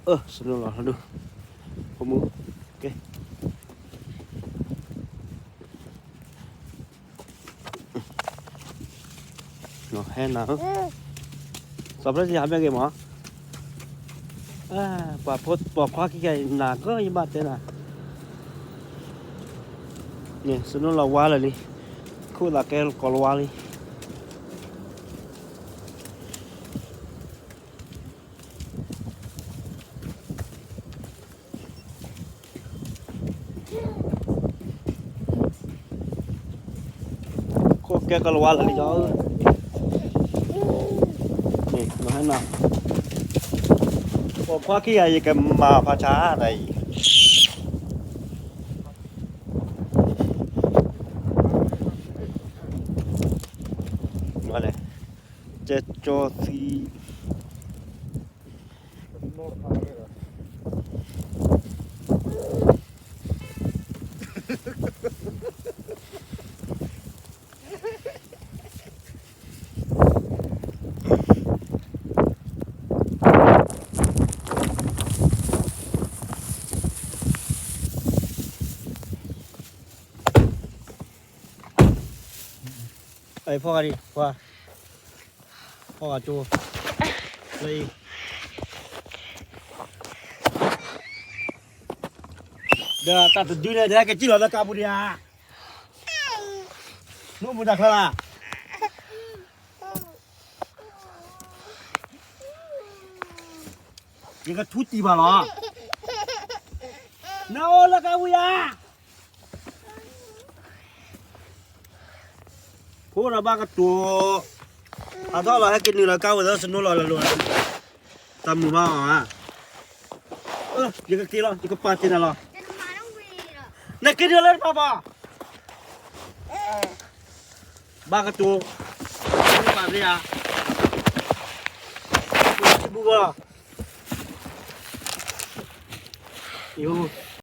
အၢ စနိလီၤဒိၣ်, ဖိမုၣ်, ကဲ, ဟဲနၤ, စီၤပျဲစံဟးမ့ၢ်ဂ့ၤမး, ပှၤဖိပိာ်ခွါခံဂၤအံၤ နၤကၢယဘၣ်တဲနၤ, န့ၣ် စနိလီၤဝါလၢာ်လံ, ခိၣ်သးကဲကီၤလၤဝါလံ. ခိၣ်ကဲကီၤလၤဝါလၢာ်လံယီၤဧၢ, န့ၣ် နဟဲနၤ, ပိာ်ခွါခံဂၤ ယကမၤဖးဆါနၤအံၤ, ကၠီသံ ဖီၣ်ဂၤဒံး, ဖီၣ်ဂၤကၠိ, လၢအံၤ, ဒီးတၢ်တဒုန့ၣ် တဟဲက့ၤစံၣ်လီၤလၢကါပူၤဒံးဧါ, နအိၣ်မူတၢ်ချါလၢ် ယကထူတံၢ်ဘၣ်လီၤ, နအိၣ်လၢကါပူၤယၤ, ဖိဒီးဘၣ်ကတိၤ, အထီၣ်လီၤဟဲက့ၤနုာ်လီၤကါဝဲသီစနိလီၤလၢလိၤ, တၢ်မုာ်ဘၣ်အီၤဧါ, ယကက့ၤလီၤ ယကပာ်တ့ၢ်နၤလီၤ, နက့ၤနုာ်လၢတဖၣ်ဘၣ် ဘၣ်ကတိၤ, ဘၣ်သ့ဧါ, ဘူၣ်ဘၣ်, ယိ